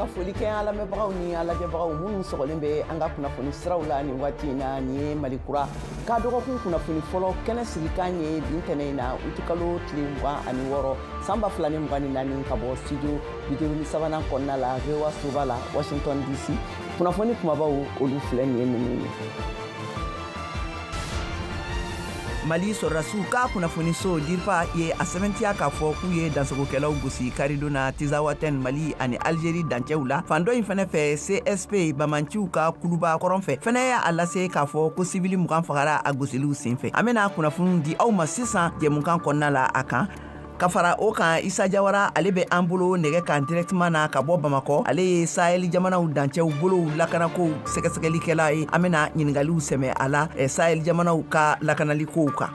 Ka foli kɛ an lamɛnbagaw ni an lajɛbagaw minnu sɔgɔlen bɛ an ka kunnafoni siraw la nin waati in na. Nin ye Mali Kura ka dɔgɔkun kunnafoni fɔlɔ kɛnɛ sigikan ye bi ntɛnɛn in na, utikalo tile 26 san 2024, ka bɔ studio 53nan kɔnɔna la, VOA soba la, Washington DC. Kunnafoni kumabaw, olu filɛ nin ye ninnu ye. Mali sɔrɔdasiw ka kunnafoniso DIRPA ye a sɛbɛntiya k'a fɔ k'u ye dansagokɛlaw gosi karidon na Tizawatɛn, Mali ani Algérie dancɛw la. Fan dɔ in fɛnɛ fɛ, CSP bamanciw ka kuluba kɔrɔn fɛ fɛnɛ y'a lase k'a fɔ ko sivili 20 fagara a gosiliw senfɛ. An bena kunnafoniw di aw ma sisan jɛmukan kɔnɔna la a kan. Ka fara o kan, Isa Jawara, ale bɛ an bolo nɛgɛ kan directement na ka bɔ Bamakɔ. Ale ye Sahel jamanaw dancɛw bolow lakanakow sɛgɛsɛgɛlikɛla ye. An bena ɲiningaliw sɛmɛ a la Sahel jamanaw ka lakanalikow kan.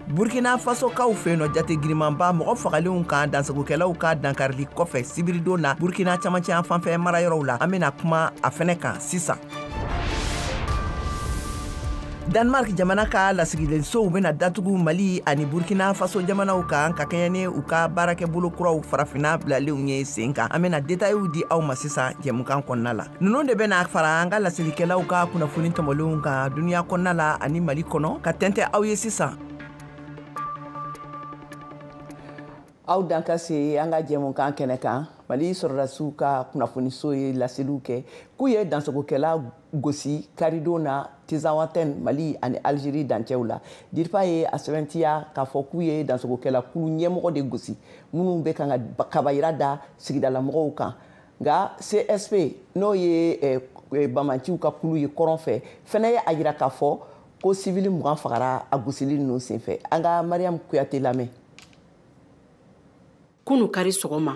Burkina Fasokaw fɛ yen nɔ, jate girimanba mɔgɔ fagalenw kan dansagokɛlaw ka dankarili kɔfɛ sibiridon na Burkina camancɛ fanfɛ marayɔrɔw la, an bena kuma a fɛnɛ kan sisan. Danmark jamana ka lasigidensow bena datugu Mali ani Burkina Faso jamanaw kan ka kɛɲɛ ni u ka baarakɛbolo kuraw farafinna bilalenw ye sen kan. An bena detayiw di aw ma sisan jɛmukan kɔnɔna la. Ninnu de bena fara an ka laselikɛlaw ka kunnafoni tɔmɔlenw kan duniɲa kɔnɔna la ani Mali kɔnɔ ka tɛntɛ aw ye sisan. Aw dan ka se an ka jɛmukan kɛnɛ kan. Mali sɔrɔdasiw ka kunnafoniso ye laseliw kɛ k'u ye dansagokɛla gosi karidon na Tizawatɛn, Mali ani Algérie dancɛw la. DIRPA ye a sɛbɛntiya k'a fɔ k'u ye dansagokɛla kulu ɲɛmɔgɔ de gosi minnu bɛ kan ka kabayira da sigidalamɔgɔw kan. Nka CSP, n'o ye bamanciw ka kulu ye kɔrɔn fɛ, fɛnɛ ye a yira k'a fɔ ko sivili 20 fagara a gosili ninnu senfɛ. An ka Mariam Kuyate lamɛn. Kunu kari sɔgɔma,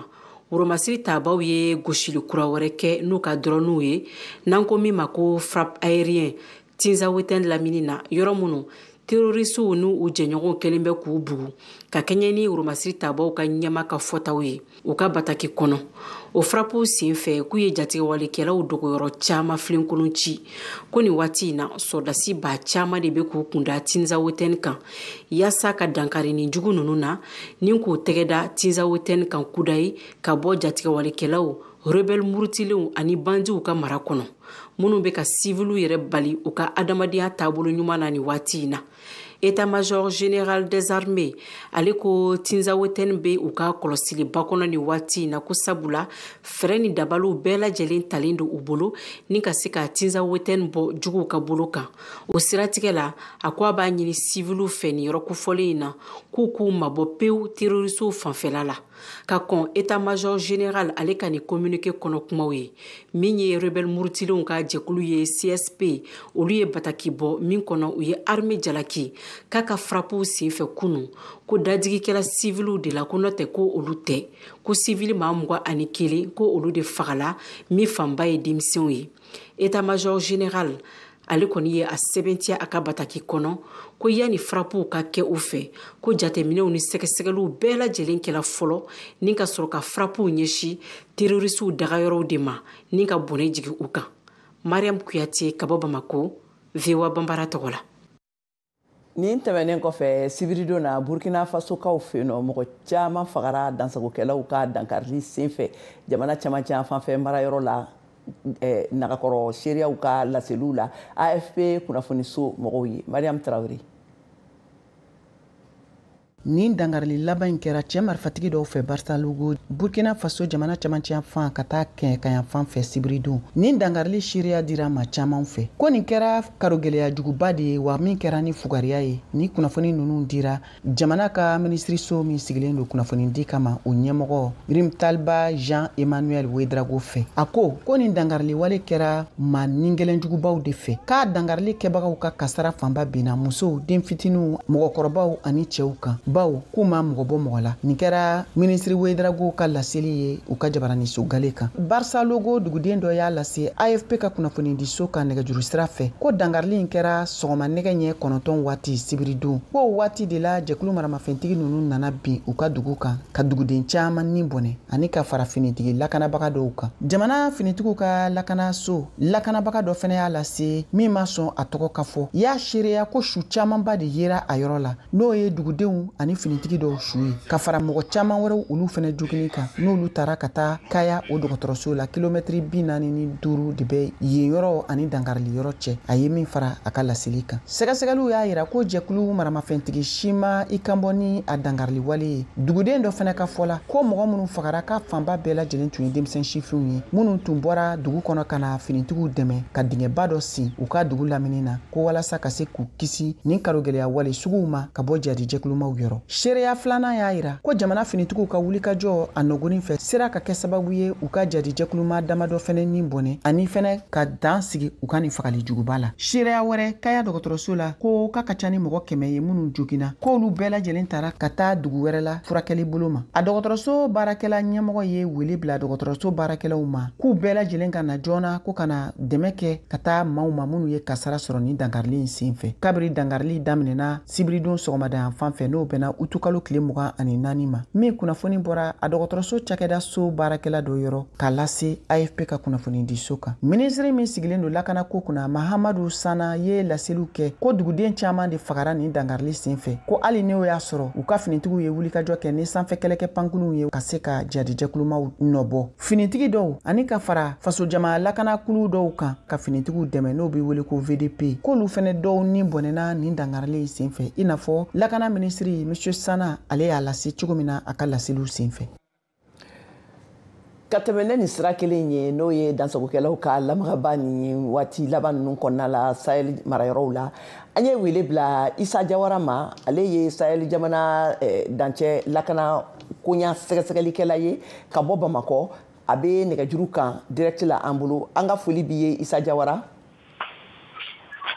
woromasiri tabaw ye gosili kura wɛrɛ kɛ n'u ka dɔrɔnw ye, n'an ko min ma ko frappe aérien, Tinzawetɛn lamini na, yɔrɔ minnu terrorisiw n'u jɛɲɔgɔnw kɛlen bɛ k'u bugu ka kɛɲɛ ni woromasiri tabaw ka ɲɛma ka fɔtaw ye u ka bataki kɔnɔ. O frappew sen fɛ, k'u ye jatigɛwalekɛlaw dogoyɔrɔ caman filenkolon ci. Ko nin waati in na, sɔrɔdasi ba caman de bɛ k'u kunda Tinzawetɛn kan yaasa ka dankari nin jugu ninnu na ni k'u tɛgɛ da Tinzawetɛn kan kudayi ka bɔ jatigɛwalekɛlaw, rebelle murutilenw ani bandiw ka mara kɔnɔ, minnu bɛ ka siviliw yɛrɛ bali u ka adamadenya taabolo ɲuman na nin waati in na. État-major général des armées, ale ko Tinzawetɛn bɛ u ka kɔlɔsiliba kɔnɔ nin waati in na, ko sabula fɛɛrɛ ni dabaliw bɛɛ lajɛlen talen don u bolo ni ka se ka Tinzawetɛn bɔ juguw ka bolo kan. O siratigɛ la, a ko a b'a ɲini siviliw fɛ nin yɔrɔ kofɔlen in na k'u k'u mabɔ pewu terrorisiw fanfɛla la. Ka kɔn état-major général ale ka nin communiqué kɔnɔ kumaw ye, min ye rebelle murutilenw ka jɛkulu ye CSP, olu ye bataki bɔ min kɔnɔ u ye armée jalaki k'a ka frappew senfɛ kunu ko dadigikɛla siviliw de la, ko n'o tɛ ko olu tɛ, ko sivili maa 21, ko olu de fagala, min fanba ye denmisɛnw ye. État-major général ale kɔni ye a sɛbɛntiya a ka bataki kɔnɔ ko yanni frappew ka kɛ u fɛ, ko jateminɛw ni sɛgɛsɛgɛliw bɛɛ lajɛlen kɛla fɔlɔ ni ka sɔrɔ ka frappew ɲɛsin terrorisiw dagayɔrɔw de ma ni ka bɔnɛ jigin u kan. Mariam Kuyate ka bɔ Bamako, VOA Banbara tɔgɔ la. Nin tɛmɛnen kɔfɛ, sibiridon na Burkina Fasokaw fɛ yen nɔ, mɔgɔ caman fagara dansagokɛlaw ka dankarili senfɛ jamana camancɛ fanfɛ marayɔrɔ la, nagakɔrɔ seereyaw ka laseliw la AFP kunnafoniso mɔgɔw ye. Mariam Tarawele. Nin dangarili laban in kɛra cɛ marifatigi dɔw fɛ Barsalogho, Burkina Faso jamana camancɛ fan ka taa kɛɲɛka fan fɛ sibiridon. Nin dangarili seereya dira ma caman fɛ ko nin kɛra karogɛlɛya juguba de ye, wa min kɛra ni fugariya ye. Ni kunnafoni ninnu dira jamana ka minisiriso min sigilen don kunnafoni di kama, o ɲɛmɔgɔ Rimtalba Jean Emmanuel Ouedraogo fɛ. A ko ko nin dangarili wale kɛra maa nigɛlɛnjugubaw de fɛ, k'a dangarili kɛbagaw ka kasara fanba binna musow, den fitininw, mɔgɔkɔrɔbaw ani cɛw kan, baw k'u ma mɔgɔ bɔ mɔgɔ la. Nin kɛra minisiri Ouedraogo ka laseli ye u ka jabaraniso gale kan. Barsalogho duguden dɔ y'a lase AFP ka kunnafonidiso ka nɛgɛjuru sira fɛ ko dangarili in kɛra sɔgɔma nɛgɛ ɲɛ 9 waati sibiridon, k'o waati de la jɛkulu maramafɛntigi ninnu nana bin u ka dugu kan ka duguden caman ni bɔnɛ ani ka fara finitigi lakanabaga dɔw kan. Jamana finitigiw ka lakanaso lakanabaga dɔ fɛnɛ y'a lase min ma sɔn a tɔgɔ ka fɔ, y'a seereya ko su camanba de yera a yɔrɔ la, n'o ye dugudenw ani ani finitigi dɔw su ye, ka fara mɔgɔ caman wɛrɛw olu fɛnɛ jogini kan, n'olu taara ka taa Kaya o dɔgɔtɔrɔso la. Kilomɛtiri 45 de bɛ yen yɔrɔ ani dankarili yɔrɔ cɛ, a ye min fara a ka laseli kan. Sɛgɛsɛgɛliw y'a yira ko jɛkulu maramafɛntigi si ma i kanbɔ ni a dankarili wale ye. Duguden dɔ fɛnɛ ka fɔ la ko mɔgɔ minnu fagara k'a fanba bɛɛ lajɛlen tun ye denmisɛn sifinw ye, minnu tun bɔra dugu kɔnɔ ka na finitigiw dɛmɛ ka dingɛba dɔ sen u ka dugu lamini na, ko walasa ka se k'u kisi nin karogɛlɛya wale suguw ma ka bɔ jadijɛkulumaw yɔrɔ. Seereya filanan y'a yira ko jamana finitigiw ka wulikajɔ a nɔgɔnin fɛ sera ka kɛ sababu ye u ka jadijɛkuluma damadɔ fɛnɛ ni bɔnɛ, ani fɛnɛ ka dan sigi u ka nin fagali juguba la. Seereya wɛrɛ Kaya dɔgɔtɔrɔso la ko k'a ka ca ni mɔgɔ 100 ye minnu joginna, k'olu bɛɛ lajɛlen taara ka taa dugu wɛrɛ la furakɛli bolo ma. A dɔgɔtɔrɔso baarakɛla ɲɛmɔgɔ ye wele bila dɔgɔtɔrɔso baarakɛlaw ma k'u bɛɛ lajɛlen ka na joona, ko ka na dɛmɛ kɛ ka taa maaw ma minnu ye kasara sɔrɔ ni dankarili in sen fɛ. Kabiri dankarili daminɛna sibiridon sɔgɔmada fan fɛ, n'o bɛnna utukalo tile 24 ma, min kunnafoni bɔra a dɔgɔtɔrɔso cakɛda so baarakɛla dɔ yɔrɔ k'a lase AFP ka kunnafonidiso kan. Minisiri min sigilen don lakanako kunna, Mahamadu Sana, ye laseliw kɛ ko duguden caman de fagara nin dankarili sen fɛ, ko hali n'o y'a sɔrɔ u ka finitigiw ye wulikajɔ kɛ ni sanfɛ kɛlɛkɛ pankurunw ye ka se ka jadijɛkulumaw nɔbɔ. Finitigi dɔw ani ka fara fasojama lakanakulu dɔw kan ka finitigiw dɛmɛ, n'o bɛ wele ko VDP, k'olu fɛnɛ dɔw ni bɔnɛna nin dankarili sen fɛ, i n'a fɔ lakana minisiri Monsieur Sana ale y'a lase cogo min na a ka laseliw sen fɛ. Ka tɛmɛ ne nin sira kelen ye, n'o ye dansagokɛlaw ka lamagaba ni waati laban ninnu kɔnɔna la Sahel marayɔrɔw la, an ye wele bila Isa Jawara ma. Ale ye Sahel jamana dancɛ lakana koɲa sɛgɛsɛgɛlikɛla ye ka bɔ Bamakɔ. A bɛ nɛgɛjuru kan direct la an bolo. An ka foli b'i ye, Isa Jawara.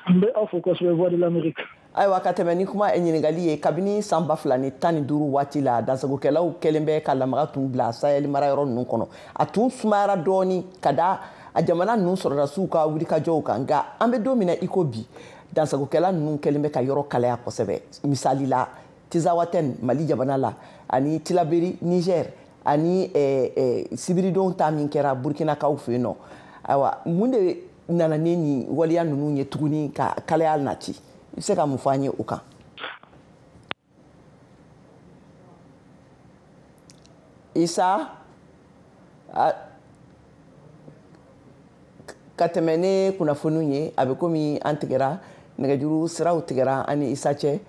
N bɛ aw fo kosɛbɛ, Voix de l'Amérique. Ayiwa, ka tɛmɛ ni kuma ɲininkali ye, kabini san 2015 waati la, dansagokɛlaw kɛlen bɛ ka lamaga tun bila Sahel marayɔrɔ ninnu kɔnɔ. A tun sumayara dɔɔni ka da a jamana ninnu sɔrɔdasiw ka wulikajɔw kan, nka an bɛ don min na i ko bi, dansagokɛla ninnu kɛlen bɛ ka yɔrɔ kalaya kosɛbɛ. Misali la, Tizawatɛn Mali jamana la, ani Tilaberi Niger, ani sibiridon ta min kɛra Burkinakaw fɛ yen nɔ. Ayiwa, mun de nana ni nin waleya ninnu ye tuguni ka kalaya nati? I bɛ se ka mun fɔ an ye o kan? Isa, ka tɛmɛ ne kunnafoniw ye, a bɛ komi an tigɛra nɛgɛjuru siraw tigɛra an ni Isa cɛ.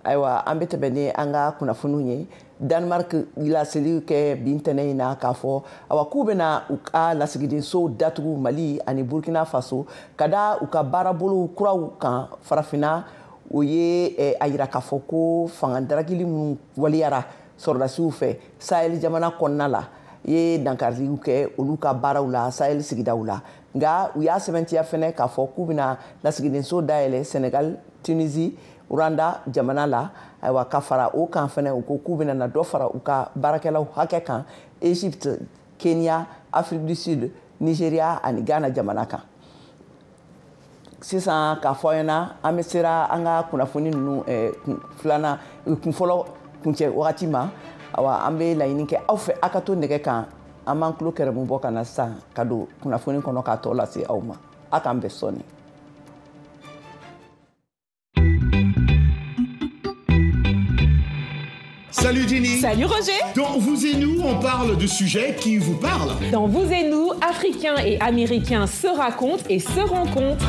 Ayiwa, an bɛ tɛmɛ ni an ka kunnafoniw ye. Danemark laseliw kɛ bi ntɛnɛn in na k'a fɔ awa k'u bɛna u ka lasigidensow datugu Mali ani Burkina Faso ka da u ka baarabolow kuraw kan farafinna. O ye a yira k'a fɔ ko fanga daragili minnu waleyara sɔrɔdasiw fɛ Sahel jamana kɔnɔna la ye dankariliw kɛ olu ka baaraw la Sahel sigidaw la. Nka u y'a sɛbɛntiya fɛnɛ k'a fɔ k'u bɛna lasigidenso dayɛlɛ Senegal, Tunisie, Rwanda jamana la. Ayiwa, ka fara o kan fɛnɛ, u ko k'u bɛna na dɔ fara u ka baarakɛlaw hakɛ kan Egypte, Kenya, Afrique du Sud, Nigeria ani Ghana jamana kan. Sisan k'a fɔ aw ɲɛna, an bɛ sera an ka kunnafoni ninnu filanan kunfɔlɔ kuncɛ wagati ma. Awa, an bɛ laɲini kɛ aw fɛ, aw ka to nɛgɛ kan, an b'an tulo kɛrɛmu bɔ ka na sisan ka don kunnafoni kɔnɔ k'a tɔ lase aw ma. Aw k'an bɛn sɔɔni. Salut Jenny. Salut Roger. Dans Vous et Nous, on parle de sujets qui vous parlent. Dans Vous et Nous, Africains et Américains se racontent et se rencontrent.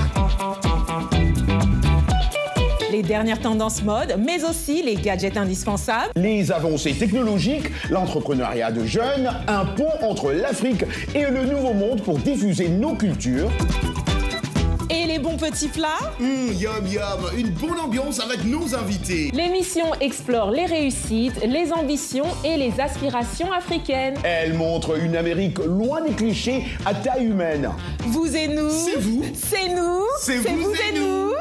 Les dernières tendances mode, mais aussi les gadgets indispensables. Les avancées technologiques, l'entrepreneuriat de jeunes, un pont entre l'Afrique et le Nouveau Monde pour diffuser nos cultures. Et les bons petits plats. Yum yum, une bonne ambiance avec nos invités. L'émission explore les réussites, les ambitions et les aspirations africaines. Elle montre une Amérique loin des clichés à taille humaine. Vous et nous. C'est vous. C'est nous. C'est vous et nous.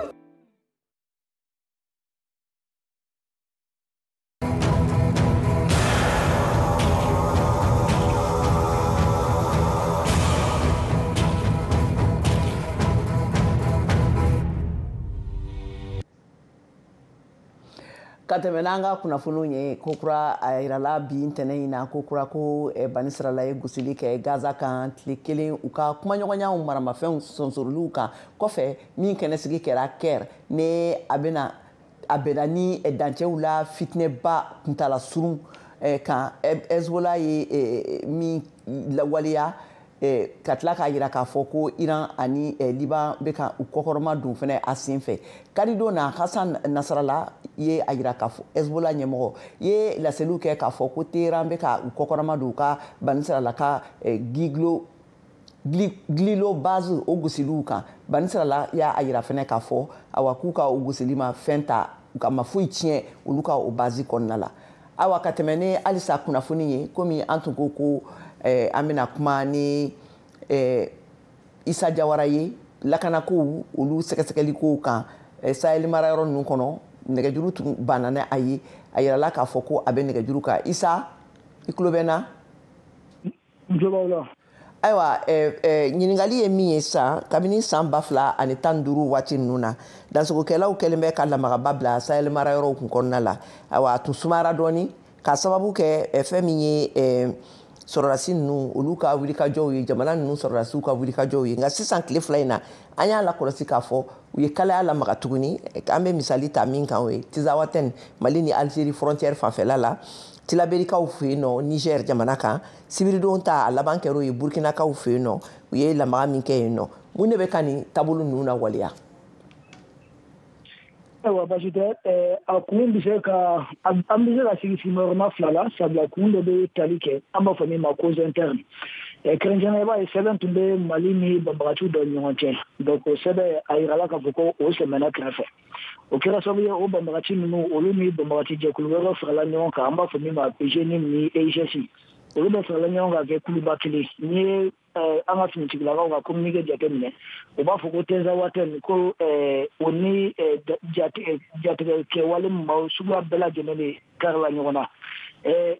Ka tɛmɛ n'an ka kunnafoniw ye, ko kura a yirala bi ntɛnɛn in na ko kura ko Banisirala ye gosili kɛ Gaza kan tile kelen u ka kumaɲɔgɔnyaw maramafɛnw sɔnsoroliw kan kɔfɛ, min kɛnɛsigi kɛra Caire, ni a bɛna A bɛnna ni dancɛw la fitinɛba kuntala surun kan, Hezbollah ye min lawaleya, ka tila k'a jira k'a fɔ ko Iran ani Liban bɛ ka u kɔkɔrɔma don fɛnɛ a sen fɛ. Karidon na, Hassan Nasrallah ye a jira k'a fɔ, Hezbollah ɲɛmɔgɔ ye laseliw kɛ k'a fɔ ko Téhéran bɛ ka u kɔkɔrɔma don u ka Banisirala ka Glilo Glilo base o gosiliw kan. Banisirala y'a jira fɛnɛ k'a fɔ, awa, k'u ka o gosili ma fɛn ta, u ka ma foyi tiɲɛ olu ka o base kɔnɔna la. Awa, ka tɛmɛ ni halisa kunnafoni ye, komi an tun ko ko an bɛna kuma ni Isa Jawara ye lakanakow olu sɛgɛsɛgɛlikow kan Sahel marayɔrɔ ninnu kɔnɔ, nɛgɛjuru tun banna ni a ye. A yirala k'a fɔ ko a bɛ nɛgɛjuru kan. Isa, i tulo bɛ n na? N tulo b'aw la. Ayiwa, ɲininkali ye min ye sisan, kabini san 2015 waati ninnu na, dansogokɛlaw kɛlen bɛ ka lamagaba bila Sahel marayɔrɔw kun kɔnɔna la. Ayiwa, a tun sumayara dɔɔni k'a sababu kɛ fɛn min ye sɔrɔdasi ninnu olu ka wulikajɔw ye, jamana ninnu sɔrɔdasiw ka wulikajɔw ye. Nka sisan, tile 2 in na, an y'a lakɔlɔsi k'a fɔ u ye kalaya lamaga tuguni. An bɛ misali ta min kan, o ye Tizawatɛn, Mali ni Algérie frontière fanfɛla la, Tilaberikaw fɛ yen nɔ, Niger jamana kan. Sibiridon ta, a laban kɛra o ye Burkinakaw fɛ yen nɔ, u ye lamaga min kɛ yen nɔ. Mun de bɛ ka nin taabolo ninnu na waleya? Ayiwa, basi tɛ. A kun bɛ se ka, an bɛ se ka sigi sigiyɔrɔma fila la, sabula kun dɔ bɛ tali kɛ, an b'a fɔ min ma cause interne. Kɛrɛnkɛrɛnnenya, i b'a ye sɛbɛn tun bɛ Mali ni banbagaciw dɔ ni ɲɔgɔn cɛ. Donc o sɛbɛn, a yirala k'a fɔ ko o sɛmɛna kɛrɛfɛ. O kɛra sababu ye, o banbagaci ninnu, olu ni banbagaci jɛkulu wɛrɛw farala ɲɔgɔn kan, an b'a fɔ min ma PGNIM ni EIGS. Olu bɛ farala ɲɔgɔn kan kɛ kuluba kelen. N'i ye an ka finitigilakaw ka communiqué jateminɛ, u b'a fɔ ko Tɛnzawatɛn ko o ni jatigɛ kɛwale maaw suguya bɛɛ lajɛlen de karila ɲɔgɔn na.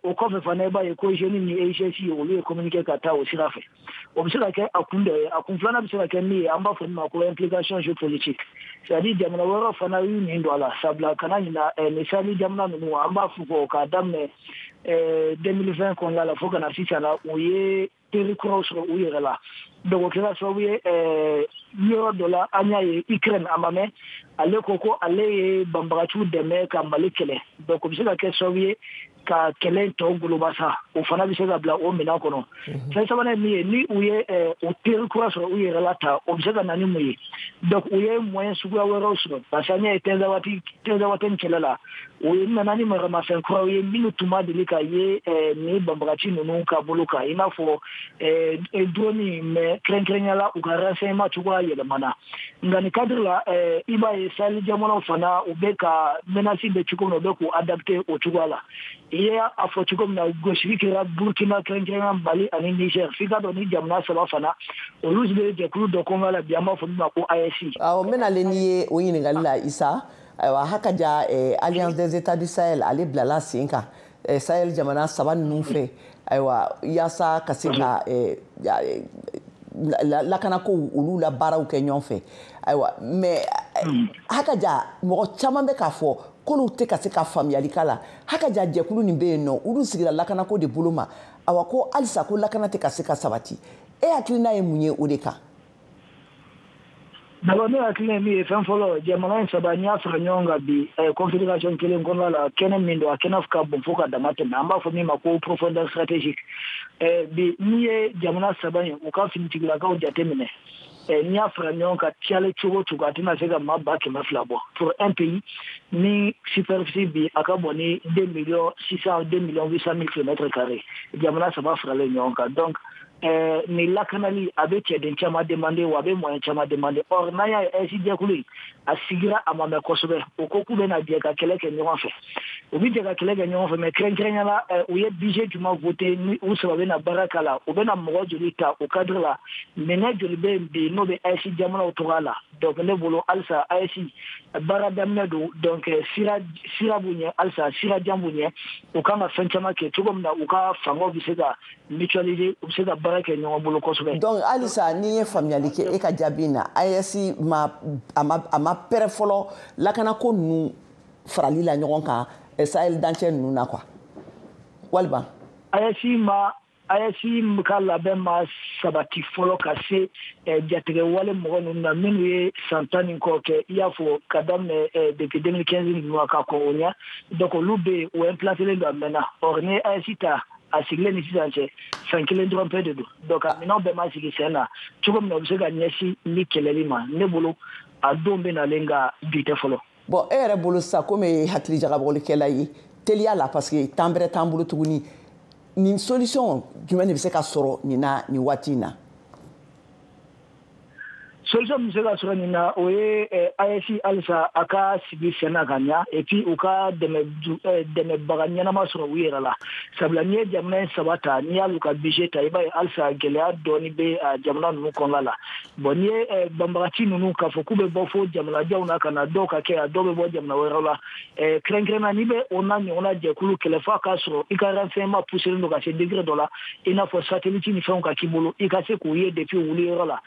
O kɔfɛ fana, i b'a ye ko JNIM ni EIGS, olu ye communiqué ka taa o sira fɛ. O bɛ se ka kɛ a kun dɔ ye. A kun filanan bɛ se ka kɛ min ye, an b'a fɔ min ma ko implication géopolitique, c'est à dire jamana wɛrɛw fana y'u nin don a la, sabula kana ɲina, nin Sahel jamana ninnu, an b'a fɔ k'a daminɛ 2020 kɔnɔna la fo ka na sisan na, u ye teri kuraw sɔrɔ u yɛrɛ la. Donc o kɛra sababu ye, yɔrɔ dɔ la, an y'a ye Ukraine, a ma mɛn, ale ko ko ale ye banbagaciw dɛmɛ ka Mali kɛlɛ. Donc o bɛ se ka kɛ sababu ye ka kɛlɛ tɔ goloba sa, o fana bɛ se ka bila o minɛn kɔnɔ. Fɛn sabanan ye min ye, ni u ye o teri kura sɔrɔ u yɛrɛ la ta, o bɛ se ka na ni mun ye? Donc u ye moyen suguya wɛrɛw sɔrɔ, parce que an y'a ye Tɛnzawatɛni kɛlɛ la, o ye nana ni maramafɛn kuraw ye minnu tun ma deli ka ye nin banbagaci ninnu ka bolo kan, i n'a fɔ drone. Mais kɛrɛnkɛrɛnnenya la, u ka renseignement cogoya yɛlɛmana. Nka nin cadre la, i b'a ye Sahel jamanaw fana, u bɛ ka menace bɛ cogo min na, u bɛ k'u adapter o cogoya la. I ye a fɔ cogo min na, gosili kɛra Burkina, kɛrɛnkɛrɛnnenya Mali ani Niger. F'i ka dɔn ni jamana saba fana, olu bɛ jɛkulu dɔ kɔnɔna la bi, an b'a fɔ min ma ko AES. Awɔ, n bɛna n'i ye o ɲininkali la, Isa. Ayiwa, hakaja Alliance des États du Sahel, ale bilala sen kan Sahel jamana saba ninnu fɛ, ayiwa, yaasa ka se ka lakanakow olu la baaraw kɛ ɲɔgɔn fɛ. Ayiwa, mais hakaja, mɔgɔ caman bɛ k'a fɔ k'olu tɛ ka se ka faamuyali k'a la. Hakaja, jɛkulu nin bɛ yen nɔ, olu sigira lakanako de bolo ma. Awa, ko halisa ko lakana tɛ ka se ka sabati. E hakilina ye mun ye o de kan? D'abord, ne hakilina ye min ye, fɛn fɔlɔ, jamana in saba, n'i y'a fara ɲɔgɔn kan bi confédération kelen kɔnɔna la, kɛnɛ min don, a kɛnɛ ka bon fo ka dama tɛmɛ, an b'a fɔ min ma ko profondeur stratégique. Bi, n'i ye jamana saba in, u ka finitigilakaw jateminɛ, n'i y'a fara ɲɔgɔn kan, cayalen cogo o cogo, a tɛna se ka maa 200,000 bɔ, pour un pays ni superficie bi a ka bon ni 2 millions 600, 2 millions 800 mille kilomètres carrés, jamana saba faralen ɲɔgɔn kan. Donc nin lakanali, a bɛ cɛden caman demander, wa a bɛ moyen caman demander. Or n'an y'a ye, AES jɛkulu in, a sigira a ma mɛn kosɛbɛ, o ko k'u bɛna jɛ ka kɛlɛ kɛ ɲɔgɔn fɛ. U bɛ jɛ ka kɛlɛ kɛ ɲɔgɔn fɛ, mais kɛrɛnkɛrɛnnenya la, u ye budget jumɛn voté ni u saba bɛna baara k'a la? U bɛna mɔgɔ joli ta o cadre la? Minɛn joli bɛ yen bi n'o bɛ AES jamanaw tɔgɔ la? Donc ne bolo, halisa AES baara daminɛ don. Donc sira b'u ɲɛ, halisa sira jan b'u ɲɛ. U kan ka fɛn caman kɛ cogo min na u ka fangaw bɛ se ka mutualiser, u bɛ se ka baara kɛ ɲɔgɔn bolo kosɛbɛ. Donc halisa, n'i ye faamuyali kɛ e ka jaabi in na, AES ma a ma pɛrɛ fɔlɔ lakanako ninnu farali la ɲɔgɔn kan Sahel dancɛ ninnu na quoi, walima? AES ma AES ka labɛn ma sabati fɔlɔ ka se jatigɛ wale mɔgɔ ninnu na minnu ye san 10 ni kɔ kɛ, i y'a fɔ ka daminɛ depuis 2015 ninnu ka kɔn o ɲɛ. Donc olu bɛ yen, o implantélen don a mɛnna. Or ni ye AES ta, a sigilen ni sisan cɛ, san 1 dɔrɔn pe de don. Donc a minɛnw bɛɛ ma sigi sen na cogo min na u bɛ se ka ɲɛsin ni kɛlɛli ma. Ne bolo a don bɛ nalen, nka bi tɛ fɔlɔ. Bon, e yɛrɛ bolo sisan, komi e ye hakili jagabɔlikɛla ye, teliya la, parce que temps bɛrɛ t'an bolo tuguni, nin solution jumɛn de bɛ se ka sɔrɔ nin na nin waati in na? Solution min bɛ se ka sɔrɔ nin na, o ye AES halisa a ka sigi sen na ka ɲa, et puis u ka dɛmɛbaga ɲɛnama sɔrɔ u yɛrɛ la. Sabula n'i ye jamana in 3 ta, n'i y'al'u ka budget ta, i b'a ye halisa gɛlɛya dɔɔni bɛ jamana ninnu kɔnɔna la. Bon, n'i ye banbagaci ninnu k'a fɔ k'u bɛ bɔ fo jamanajanw na ka na, dɔw ka kɛ yan, dɔw bɛ bɔ jamana wɛrɛw la. Kɛrɛnkɛrɛnnenya n'i bɛ o n'a ɲɔgɔnna jɛkulu kɛlɛ, f'a k'a sɔrɔ i ka renseignement poussé don ka se degré dɔ la, i n'a fɔ satellite ni fɛnw ka k'i bolo, i ka se k'u ye depuis wuliyɔrɔ la.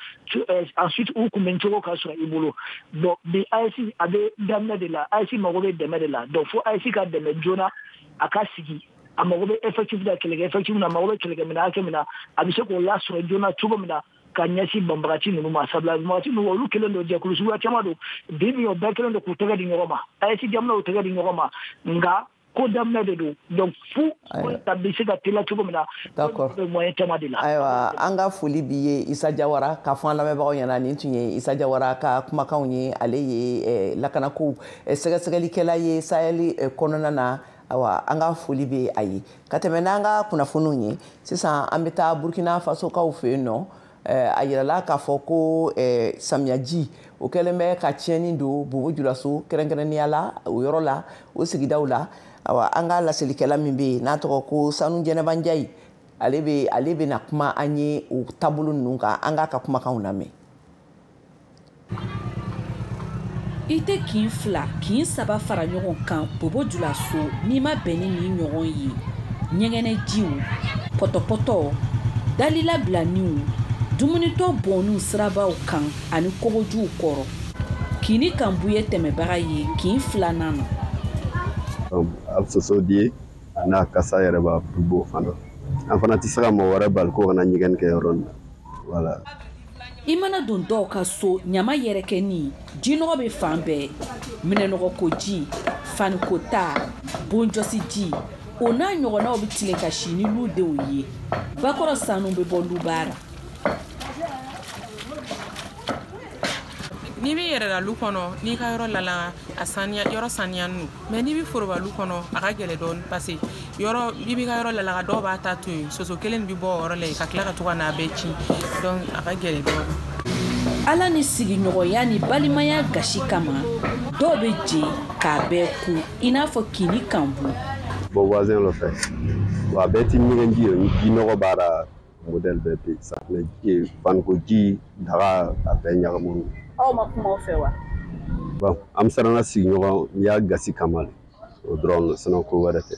Ensuite u kunbɛn cogo ka sɔrɔ i bolo. Bon, bi AES a bɛ daminɛ de la, AES mago bɛ dɛmɛ de la. Donc fo AES ka dɛmɛ joona, a ka sigi, a mago bɛ effectif la, kɛlɛkɛ effectif na, a mago bɛ kɛlɛkɛminɛn hakɛ min na, a bɛ se k'o lasɔrɔ joona cogo min na ka ɲɛsin banbagaci ninnu ma. Sabula banbagaci ninnu, olu kelen don, jɛkulu suguya caman don bi bi, o bɛɛ kelen don k'u tɛgɛ di ɲɔgɔn ma. AES jamanaw tɛgɛ di ɲɔgɔn ma, nka ko daminɛ de don. Donc fo ta bɛ se ka teliya cogo min na. D'accord. Moyen caman de la. Ayiwa, an ka foli b'i ye Isa Jawara, k'a fɔ an lamɛnbagaw ɲɛna nin tun ye Isa Jawara ka kumakanw ye. Ale ye lakanakow sɛgɛsɛgɛlikɛla ye Sahel kɔnɔna na. Ayiwa, an ka foli bɛ a ye. Ka tɛmɛ n'an ka kunnafoniw ye sisan, an bɛ taa Burkina Fasokaw fɛ yen nɔ. A yirala k'a fɔ ko samiyaji o kɛlen bɛ ka tiɲɛni don Bobo Julaso, kɛrɛnkɛrɛnnenya la o yɔrɔ la, o sigidaw la. Awa, an ka laselikɛla min bɛ yen n'a tɔgɔ ko Sanu Jɛnɛba Njayi, ale bɛ na kuma an ye o taabolo ninnu kan. An k'a ka kumakanw lamɛn. I tɛ kin 2 kin 3 fara ɲɔgɔn kan Bobo Julaso n'i ma bɛn ni nin ɲɔgɔn ye. Ɲɛgɛnɛjiw, pɔtɔpɔtɔ, dalilabilaniw, dumunitɔ bɔnniw sirabaw kan ani kogojuw kɔrɔ. Kini Kanbu ye tɛmɛbaga ye kin 2nan na. A bɛ soso di a n'a kasa yɛrɛ b'a bɔ fana. An fana tɛ se ka mɔgɔ wɛrɛ bali ko kana ɲɛgɛn kɛ yɔrɔ nin na. Voilà. I mana don dɔw ka so, ɲama yɛrɛkɛni, jinɔgɔ bɛ fan bɛɛ, minɛnɔgɔkoji, fanikota, bonjɔsiji, o n'a ɲɔgɔnnaw bɛ tilen ka si ni ludenw ye. Bakɔrɔ sanu bɛ bɔ lubaara. N'i b'i yɛrɛ la lu kɔnɔ, n'i ka yɔrɔ lalaga, a saniya, yɔrɔ saniya nu. Mais n'i bɛ foroba lu kɔnɔ, a ka gɛlɛn dɔɔni, parce que yɔrɔ n'i b'i ka yɔrɔ lalaga, dɔw b'a ta to yen, soso kelen bɛ bɔ o yɔrɔ la yen ka tila ka to ka n'a bɛɛ ci. Donc a ka gɛlɛn dɔɔni. Ala ni sigiɲɔgɔnya ni balimaya gasi kama, dɔw bɛ jɛ k'a bɛɛ ko i n'a fɔ kini kanbu. Bon, voisin le fɛ. Wa a bɛɛ ti ɲɛgɛn ji ye, ji nɔgɔ b'a la, modèle bɛɛ bɛ yen, safunɛ ji, faniko ji, daga, a bɛɛ ɲagamu. Aw ma kuma aw fɛ wa? Bon, an siranna sigiɲɔgɔn y'a gasi kama de, o dɔrɔn, sinon ko wɛrɛ tɛ.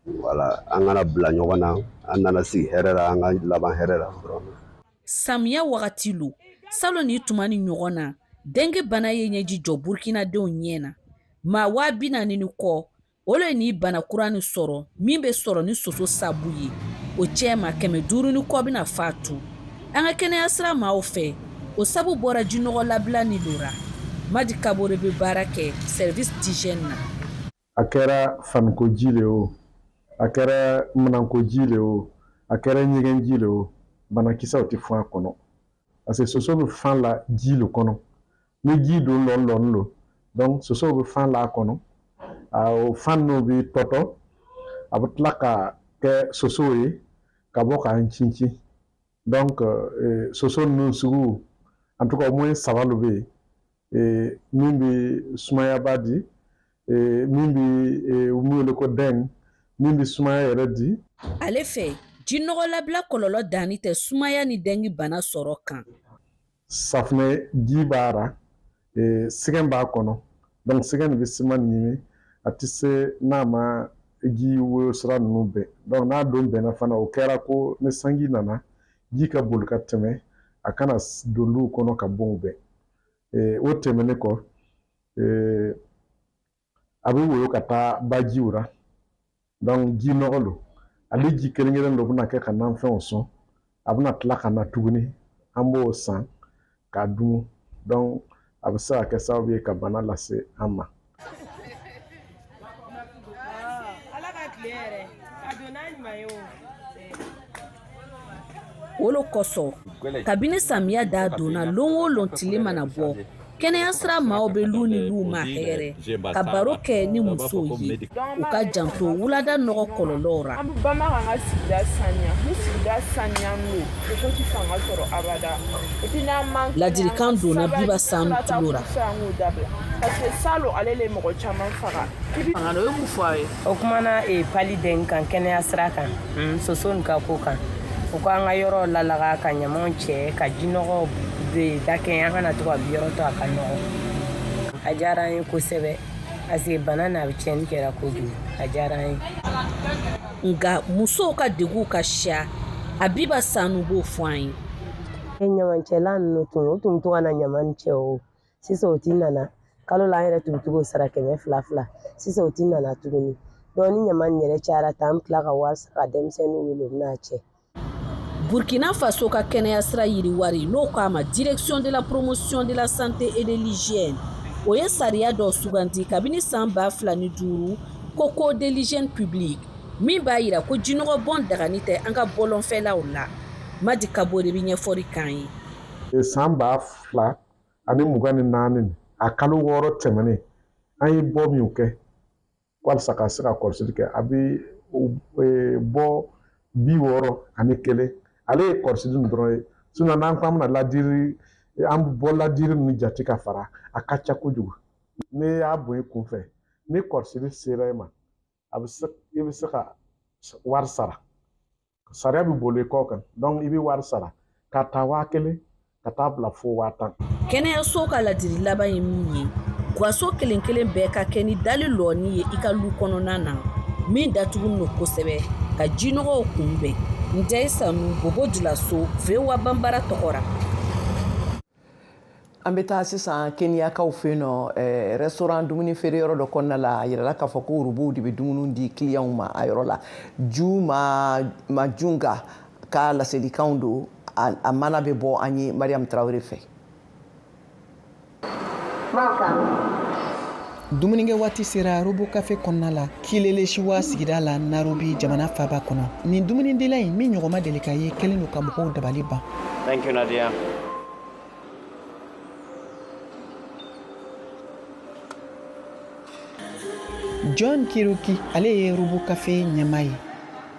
Voilà, an kana bila ɲɔgɔn na, an nana sigi hɛrɛ la, an ka laban hɛrɛ la dɔrɔn. Samiya wagati lo, salon ni tuma ni ɲɔgɔn na, dengue bana ye ɲɛji jɔ Burkinadenw ɲɛ na. Maa 40 ni kɔ, o le ni bana kura nin sɔrɔ min bɛ sɔrɔ ni soso sabu ye. O cɛ ma 500 ni kɔ bɛna fatu. An ka kɛnɛya sira maaw fɛ, o sabu bɔra jinɔgɔ labila ni lora. Madi Kabore bɛ baara kɛ service d'hygiène na. A kɛra fanikoji le o, a kɛra minɛnkoji le o, a kɛra ɲɛgɛnji le o, banakisɛw tɛ fɔ a kɔnɔ. Parce que soso bɛ fan la ji le kɔnɔ. Ni ji don lɔn lɔn lo, donc soso bɛ fan la a kɔnɔ. O fan n'o bɛ tɔtɔ, a bɛ tila ka kɛ soso ye ka bɔ k'an cincin. Donc soso ninnu sugu, en tout cas au moins 3 le bɛ yen, min bɛ sumayaba di, min bɛ min wele ko dengue, min bɛ sumaya yɛrɛ di. Ale fɛ, jinɔgɔ labila kɔlɔlɔ danni tɛ sumaya ni dengue bana sɔrɔ kan. Safunɛ ji b'a la, sɛgɛn b'a kɔnɔ, donc sɛgɛn de bɛ siman ɲimi, a tɛ se n'a ma ji woyo sira ninnu bɛn. Donc n'a don bɛnna fana, o kɛra ko ni sanji nana, ji ka boli ka tɛmɛ, a kana don luw kɔnɔ ka bonw bɛn. O tɛmɛnen kɔ, a bɛ woyo ka taa bajiw la, donc ji nɔgɔ don, Ale ji kelen kelen dɔ bɛna kɛ ka nanfɛnw sɔn, a bɛna tila ka na tuguni, an b'o san k'a dun. Donc a bɛ se ka kɛ sababu ye ka bana lase an ma. O lo kosɔn, kabini samiya da donna, lon o lon tile mana bɔ, kɛnɛya sira maaw bɛ lu ni lu ma hɛrɛ ka baro kɛ ni musow ye, u ka janto wulada nɔgɔ kɔlɔlɔw ra. An bɛ bama k'an ka sigida saniya. Ni sigida saniya don, soso tɛ fanga sɔrɔ abada. Et puis n'an man Ladilikan donna Biba Sanu tulo ra. An k'o dabila parce que salon ale le mɔgɔ caman faga. O ye mun fɔ aw ye? O kumana pali den kan, kɛnɛya sira kan, soso nin ka ko kan. U k'an ka yɔrɔ lalaga, ka ɲamanw cɛ, ka jinɔgɔw dakɛɲɛ, an kana to ka yɔrɔ to a ka nɔgɔ. A diyara an ye kosɛbɛ parce que bana n'a bɛ tiɲɛni kɛra kojugu. A diyara an ye. Nka musow ka deguw ka siya, Abiba Sanu b'o fɔ an ye. Ɲamancɛla ninnu tun, o tun bɛ to ka na ɲama cɛ o. Sisan o ti nana. Kalo la an yɛrɛ tun bɛ to k'o sara 200 2. Sisan o ti nana tuguni. Donc ni ɲama nin yɛrɛ cayara tan, an bɛ tila ka wari sara ka denmisɛnninw wele, u bɛna cɛ. Burkina Faso ka kɛnɛya sira yiriwari, n'o k'a ma Direction de la promotion de la santé et de l'hygiène, o ye sariya dɔ sugandi kabini san 2005 ko code de l'hygiène publique, min b'a yira ko jinɔgɔbɔn dagani tɛ an ka bɔlɔnfɛlaw la. Madi Kabo de bɛ ɲɛfɔli k'an ye. San 2024, a kalo 6 tɛmɛnen, an ye bɔ min kɛ walasa ka se ka kɔlɔsili kɛ, a bɛ bɔ 61. Ale ye kɔlɔsili nin dɔrɔn ye. Sinon n'an ko an bɛna ladiri, an bɔ ladiri ninnu jate ka fara, a ka ca kojugu. N'i y'a bonya i kunfɛ, ni kɔlɔsili sera i ma, a bɛ se, i bɛ se ka wari sara. Sariya bɛ boli i kɔ kan, donc i bɛ wari sara ka taa 1000 ka taa bila fo 10,000. Kɛnɛyaso ka ladili laban ye min ye, gaso kelen kelen bɛɛ ka kɛ ni dali lɔɔni ye i ka lu kɔnɔna na, min datugulen don kosɛbɛ ka jinɔgɔw kunbɛn. Ndiaye Sanu, Bobo Dioulasso, VOA Banbara tɔgɔ ra. An bɛ taa sisan Keniyakaw fɛ yen nɔ, restaurant dumuni feere yɔrɔ dɔ kɔnɔna la. A yirala k'a fɔ ko robow de bɛ dumuni di clients ma a yɔrɔ la. Juma Majunga ka laselikanw don, a mana bɛ bɔ an ye Mariam Tarawele fɛ. Dumunikɛ waati sera Robo Cafe kɔnɔna la, Kilelesiwa sigida la, Nairobi jamana faba kɔnɔ. Nin dumunidila in min ɲɔgɔn ma deli ka ye, kɛlen don ka mɔgɔw dabali ban. Thank you, Nadia. John Kiruki, ale ye Robo Cafe ɲɛmaa ye.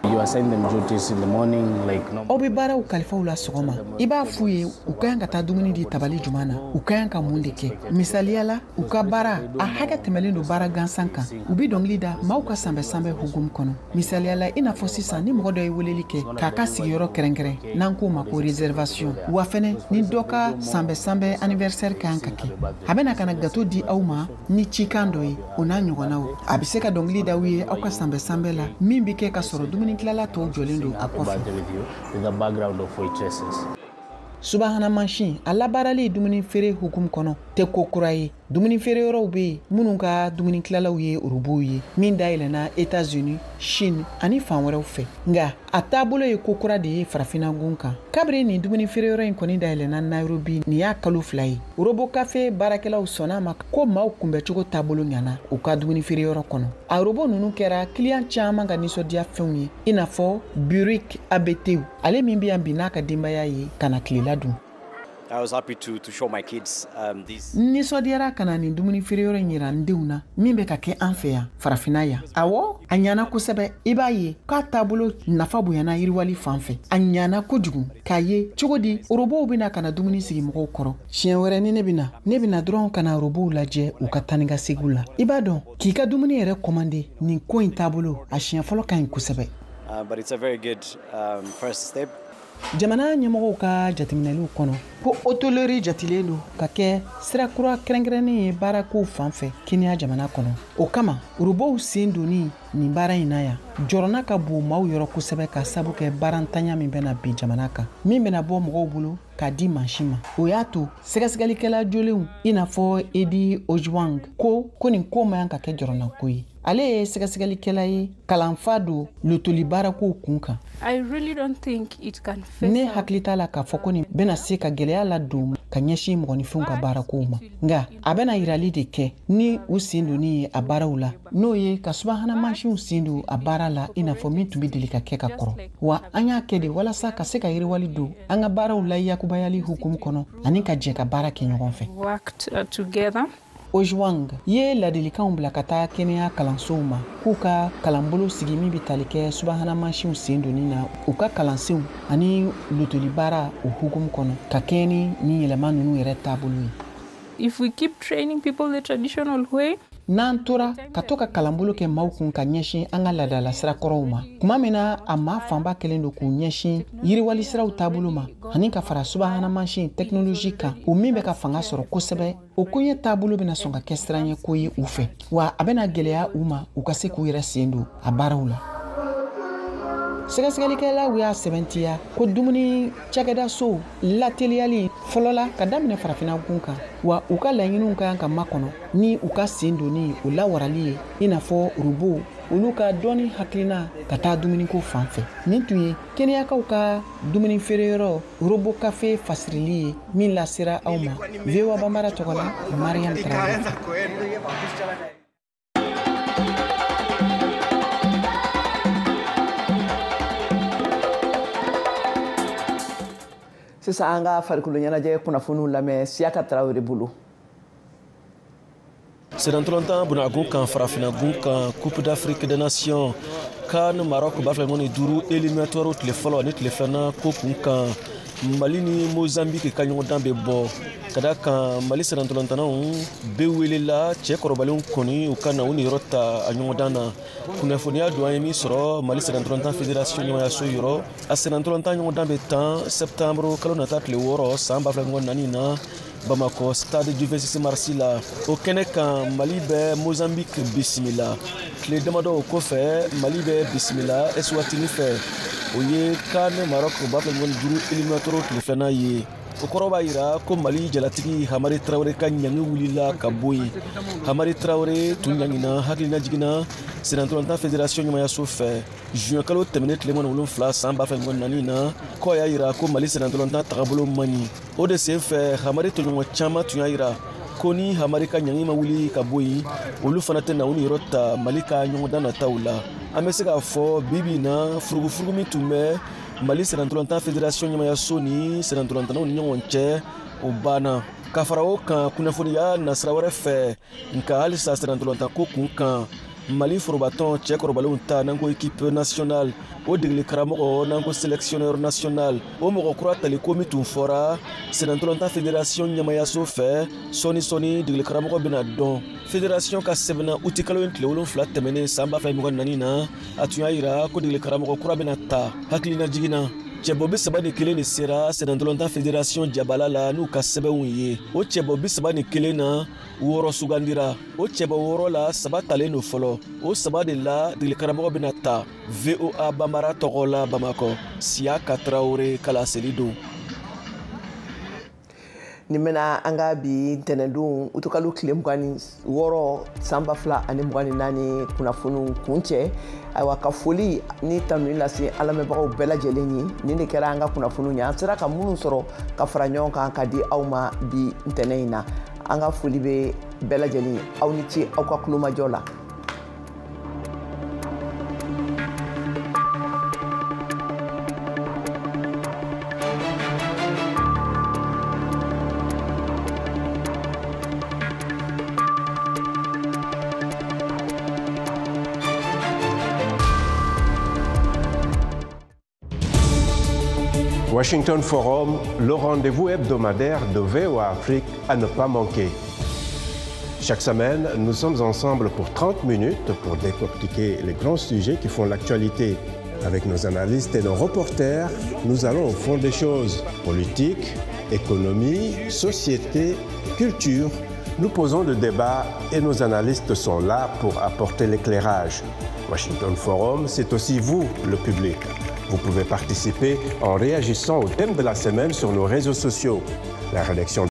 You assign them duties in the morning, like no. Aw bɛ baaraw kalifaw la sɔgɔma, i b'a f'u ye u ka kan ka taa dumuni di tabali jumɛn na, u ka kan ka mun de kɛ. Misaliya la, u ka baara a hakɛ tɛmɛlen don baara gansan kan. U bɛ dɔnkili da maaw ka sanbɛ sanbɛ hukumu kɔnɔ. Misaliya la, i n'a fɔ sisan, ni mɔgɔ dɔ ye weleli kɛ k'a ka sigiyɔrɔ kɛrɛnkɛrɛn, n'an k'o ma ko réservation, wa fɛnɛ ni dɔ ka sanbɛ sanbɛ anniversaire ka kan ka kɛ, a bɛna ka na gâteau di aw ma ni cikan dɔ ye, o n'a ɲɔgɔnnaw. A bɛ se ka dɔnkili da aw ye aw ka sanbɛ sanbɛ la, min bɛ kɛ ka sɔrɔ dumuni tilala tɔw jɔlen don a kɔfɛ. Subahana mansin a labaarali dumuni feere hukumu kɔnɔ tɛ ko kura ye. Dumuni feere yɔrɔw bɛ yen minnu ka dumuni tilalaw ye orobow ye, min dayɛlɛnna Etats-Unis, Chine ani fan wɛrɛw fɛ. Nka a taabolo ye ko kura de ye farafinna gun kan. Kabiri nin dumuni feere yɔrɔ in kɔni dayɛlɛnna Nairobi, nin y'a kalo 2 ye. Robo Cafe baarakɛlaw sɔnna a ma ko maaw kunbɛcogo taabolo ɲana u ka dumuni feere yɔrɔ kɔnɔ. A robo ninnu kɛra kiliyan caman ka nisɔndiya fɛnw ye, i n'a fɔ Burik Abetew, ale min bɛ yan bi n'a ka denbaya ye ka na tilela dun. I was happy to show my kids this. N nisɔndiyara ka na nin dumuni feere yɔrɔ in yira n denw na, min bɛ ka kɛ an fɛ yan farafinna yan. Awɔ, a ɲana kosɛbɛ. I b'a ye k'a taabolo nafa bonyana yiriwali fan fɛ. A ɲana kojugu k'a ye cogo di robow bɛna ka na dumuni sigi mɔgɔw kɔrɔ. Siɲɛ wɛrɛ ni ne bɛna, ne bɛna dɔrɔn ka na robow lajɛ u ka taa ni ka segiw la. I b'a dɔn k'i ka dumuni yɛrɛ kɔmande, nin ko in taabolo a siɲɛ fɔlɔ ka ɲi kosɛbɛ. But it's a very good first step. Jamana ɲɛmɔgɔw ka jateminɛliw kɔnɔ ko hôtellerie jatilen don ka kɛ sira kura kɛrɛnkɛrɛnnen ye baarakow fan fɛ Kenya jamana kɔnɔ. O kama, robow sen donni nin baara in na yan jɔrɔna ka bon maaw yɔrɔ kosɛbɛ, ka sabu kɛ baarantanya min bɛna bin jamana kan, min bɛna bɔ mɔgɔw bolo k'a di mansin ma. O y'a to sɛgɛsɛgɛlikɛla jolenw, i n'a fɔ Edi Ojwang, ko nin ko man kan ka kɛ jɔrɔnako ye. Ale ye sɛgɛsɛgɛlikɛla ye, kalanfa don lotoli baarakow kun kan. Ne hakili t'a la k'a fɔ ko nin bɛna se ka gɛlɛya ladon ka ɲɛsin mɔgɔninfinw ka baarakow ma, nka a bɛna yirali de kɛ ni u sen donni ye a baaraw la, n'o ye ka subahana mansinw sen don a baara la, i n'a fɔ min tun bɛ deli ka kɛ ka kɔrɔ. Wa an y'a kɛ de walasa ka se ka yiriwali don an ka baaraw la yakubayali hukumu kɔnɔ ani ka jɛ ka baara kɛ ɲɔgɔn fɛ. Ojwang ye ladilikanw bila ka taa kɛnɛya kalansow ma k'u ka kalanbolo sigi min bɛ tali kɛ subahana mansinw sen donni na u ka kalansenw ani lotoli baara o hukumu kɔnɔ, ka kɛɲɛ ni nin yɛlɛma ninnu yɛrɛ taabolo ye. If we keep training people the traditional way, n'an tora ka to ka kalanbolo kɛ maaw kun ka ɲɛsin an ka laadala sira kɔrɔw ma, tuma min na a maa fanba kɛlen don k'u ɲɛsin yiriwali siraw taabolo ma ani ka fara subahana mansin tɛkinolozi kan, o min bɛ ka fanga sɔrɔ kosɛbɛ, o koɲɛ taabolo bɛna sɔn ka kɛ siranɲɛ ko ye u fɛ, wa a bɛna gɛlɛya u ma u ka se k'u yɛrɛ sen don a baaraw la. Sɛgɛsɛgɛlikɛlaw y'a sɛbɛntiya ko dumuni cakɛdasow lateliyali fɔlɔla ka daminɛ farafinna gun kan, wa u ka laɲiniw ka kan ka makɔnɔ ni u ka sen donni o lawarali ye, i n'a fɔ robow olu ka dɔnni hakilina ka taa dumuniko fan fɛ. Nin tun ye kɛnɛyakaw ka dumuni feereyɔrɔ robo kafe fasirili ye min lasera aw ma VOA Banbara tɔgɔ la, Mariam Traoré. Sisan an ka farikolo ɲɛnajɛ kunnafoniw lamɛn Siyaka Tarawele bolo. Senatɔlɔntan bunagun kan farafinnagun kan Coupe d'Afrique des Nations CAN Maroc 2025 éliminatoire tile fɔlɔ ani tile filanan ko kun kan, Mali ni Mozambique ka ɲɔgɔndan bɛ bɔ. Ka da kan Mali senatɔlɔntannaw bɛɛ welela, cɛ kɔrɔbalenw kɔni u ka na u niyɔrɔ ta a ɲɔgɔndan na. Kunnafoniya don an ye min sɔrɔ Mali senatɔlɔntan fédération ɲɔgɔnyaso yɔrɔ, a senatɔlɔntan ɲɔgɔndan bɛ tan septembre kalo nata tile 6 san 2024 na Bamakɔ stade du 26 mars la. O kɛnɛ kan Mali bɛ Mozambique bisimila. Tile damadɔ o kɔfɛ Mali bɛ bisimila Eswatini fɛ, o ye CAN Maroc 2025 éliminatoire tile filanan ye. O kɔrɔ b'a yira ko Mali jalatigi Hamari Traoré ka ɲangi wulila ka bɔ yen. Hamari Traoré tun ɲangina hakilina jiginna senatɔlɔntan fédération ɲɛmayaso fɛ juin kalo tɛmɛnen tile 27 san 2024 na, k'o y'a yira ko Mali senatɔlɔntan tagabolo man ɲi. O de sen fɛ Hamari tɔɲɔgɔn caman tun y'a yira ko ni Hamari ka ɲangi ma wuli ka bɔ yen, olu fana tɛna u niyɔrɔ ta Mali ka ɲɔgɔndan nataw la. An bɛ se k'a fɔ bi bi in na, furugufurugu min tun bɛ Mali senatɔlɔntan fédération ɲɛmayaso ni senatɔlɔntannaw ni ɲɔgɔn cɛ, o banna. Ka fara o kan kunnafoniya nasira wɛrɛ fɛ, nka halisa senatɔlɔntan ko kun kan, Mali forobatɔn cɛ kɔrɔbalenw ta n'an ko équipe nationale, o degeli karamɔgɔ n'an ko sélectionneur national, o mɔgɔ kura tali ko min tun fɔra senatɔlɔntan fédération ɲɛmayaso fɛ, sɔɔni sɔɔni degeli karamɔgɔ bɛna dɔn. Fédération ka sɛbɛnna uti kalo in tile 7 tɛmɛnen san 2024 na, a tun y'a yira ko degeli karamɔgɔ kura bɛna ta. Hakilina jiginna, cɛbɔ 31 de sera senatɔlɔntan fédération jabala la n'u ka sɛbɛnw ye. O cɛbɔ 31 na, 6 sugandira. O cɛbɔ 6 la, 3 talen don fɔlɔ. O 3 de la degeli karamɔgɔ bɛna ta. VOA Banbara tɔgɔ la Bamakɔ, Siyaka Traoré kalaseli don. Nin bɛna an ka bi ntɛnɛndon utukalo tile 26 san 2024 kunnafoniw kuncɛ. Ayiwa, ka foli ni tanuni lase an lamɛnbagaw bɛɛ lajɛlen ye. Nin de kɛra an ka kunnafoniw ye, an sera ka minnu sɔrɔ ka fara ɲɔgɔn kan ka di aw ma bi ntɛnɛn in na. An ka foli bɛ bɛɛ lajɛlen ye. Aw ni ce aw ka kulomajɔ la. Washington Forum, le rendez-vous hebdomadaire de VOA Afrique à ne pas manquer. Chaque semaine, nous sommes ensemble pour 30 minutes pour décortiquer les grands sujets qui font l'actualité. Avec nos analystes et nos reporters, nous allons au fond des choses. Politique, économie, société, culture. Nous posons le débat et nos analystes sont là pour apporter l'éclairage. Washington Forum, c'est aussi vous, le public. Vous pouvez participer en réagissant au thème de la semaine sur nos réseaux sociaux. La rédaction